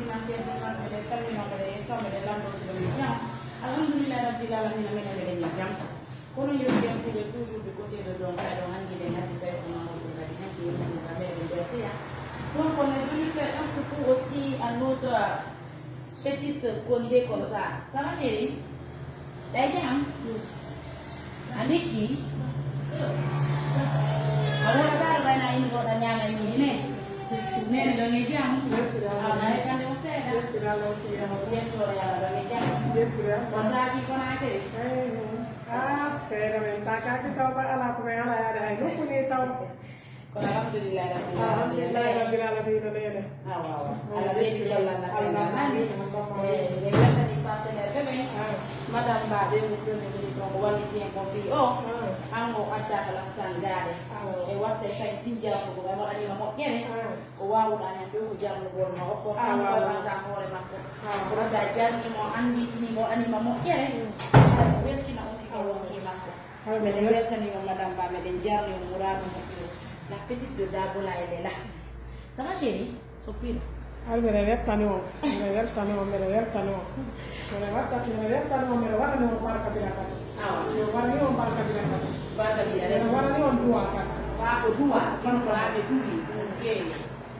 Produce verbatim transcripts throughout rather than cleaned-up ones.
Nante ɗum mas meɗen salmino, meɗen yetto, meɗen lanndo si ɗon e jam. Alhamdulillahi Rabbil Alamina, minen meɗen e jam. Kono yo jam kuuɓe toujours du côté de Donka, ɗon anndi ɗen anndi kay ko Mamadou Gadi, hanki woni ɗum ka meɗen berteya. Donc, on est venu faire un coucou aussi à notre petite Condé comme ça. Ça va, chérie? Ɗay jam? A ndikki? A wona taaro ɓay na ini goɗɗo ñaama ini ne? Nene ɗon e jam? Awa, na rekkande mo seeɗa. Yettoore Alla ɗon e jam. On taaki kono akiri? Ah, seeɗa men taakaaki taw ba alaa ko men alaa yaade hay nokku ni taw. Kono alhamdulillahi rabbil alamina. Alhamdulillahi rabbil alamina, neene. Ah, waaw, waaw. Alla ɓeydi gollal na fayda nani. Eh, en weltani partenaire ɓe ɓen. Madame Ba, ɓe mo premier ministre, o walliti en ko fii o. An o addaaka laftan gaade. E watte kay tinjaa ko o waɗanima moƴƴere. O waawuɗaa ñande o ko jarnugol ma o ko tan ko wanta hoore makko. Kono sa jarni mo, annditini mo, anima moƴƴere. Weltina on tigi wonki makko. Meɗen weltani on, Madame Ba, meɗen jarni on muraadu moƴƴo. La petite de Dabola, elle est là. Ça va, chérie? Soppino. Ay, mbeɗa weltani on, mbeɗa weltani on, mbeɗa weltani on. Mbeɗa watta, mbeɗa weltani on, mbeɗa waɗani on barka bila kadi. Awa. Mbeɗa waɗani on barka bila kadi. Barka bila kadi. Mbeɗa waɗani on duwa kadi. Wa ko duwa, kono ko laaɓe duwi. Ok.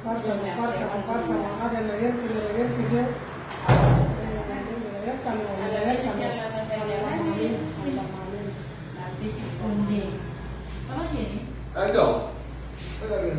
Barka mo, barka mo, barka mo. Aɗa no welti, no welti je. Eh, no weltani mo, no weltani mo. Allahumma amin, Allahumma amin. Aɗa welti on de. Comment chérie? Aɗa weltani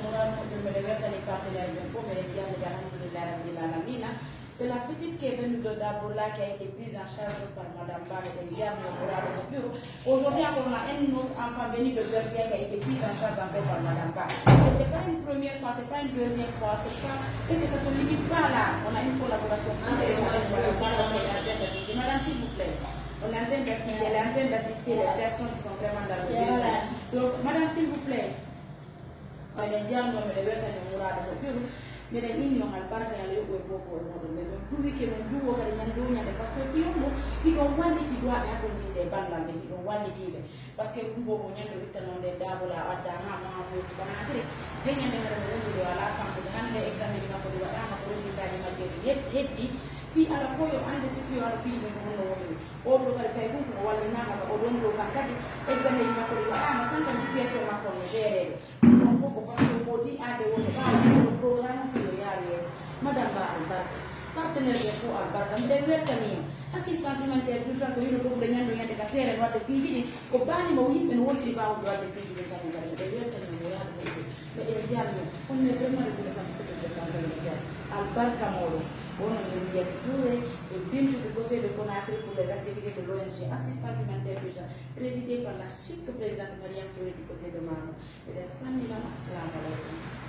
mo, mbeɗa weltani partenaire ɓen fof, mbeɗen jarni ɓe, alhamdulillahi rabbil alamina. C'est la petite qui est venue de Dabola qui a été prise en charge par Madame Ba, meɗen jarni o muraado mo bureau. Aujourd'hui encore, on a un autre enfant venu de Berbia qui a été pris en charge encore par Madame Ba. Et c'est pas une première fois, c'est pas une deuxième fois, c'est pas, c'est que ça se limite pas là. On a une collaboration. Madame, s'il vous plaît. On est en train d'assister, elle est en train d'assister les personnes qui sont vraiment dans le besoin. Donc, Madame, s'il vous plaît. Meɗen jarno, meɗen weltani on muraado mo ɓiru. Meɗen inni on albarka, yo Alla yoɓu e bookol mooɗon. Meɗen duwike mon juwo kadi ñande o ñande, parce que fii on mo hiɗon walliti duwaaɓe hakkunde e ballal ɓe, hiɗon walliti ɓe. Parce que ɗum boobo ñande o ittano nde daabola o adda ma mo ha foti kono hatiri. De ñande hade mo wondude o alaa famɗude. Hande examen ji makko ɗi waɗaama ko résultat ji majji ɗi heb-, heddi. Fii ala ko yo annde surtout yo ano piiji ɗum ko honno woniri. O ɗo kadi kay ɗum ko wallinaama ka o ɗon ɗo kan kadi examen ji makko ɗi waɗaama kan kadi situation makko no feereede. Ɗum fof ko parce que ko ɗi aade woni ɓaawo ɗo programme fii yo yaaru yeeso. Madame Ba albarka. Partenaire ɓe fof albarka. Mbiɗen weltani on. Assistance humanitaire d'urgence o hino ɗum ɓe ñande o ñande ka terrain waɗde piiji ɗi. Ko baali mo yimɓe no wontiri ɓaawo ɗo waɗde piiji ɗi kadi kadi. Mbiɗen weltani on, o yaadu ɗum. Meɗen jarni. On est vraiment reconnaissant pour ce que vous êtes en train de faire. Albarka mooɗon. Wono min Yati Touré e Bintu du côté de Conakry pour les activités de l'O N G Assistance Humanitaire d'Urgence, présidée par la chic présidente Mariam Touré du côté de Maroc. Eɗen salmina on, assalamu aleykum.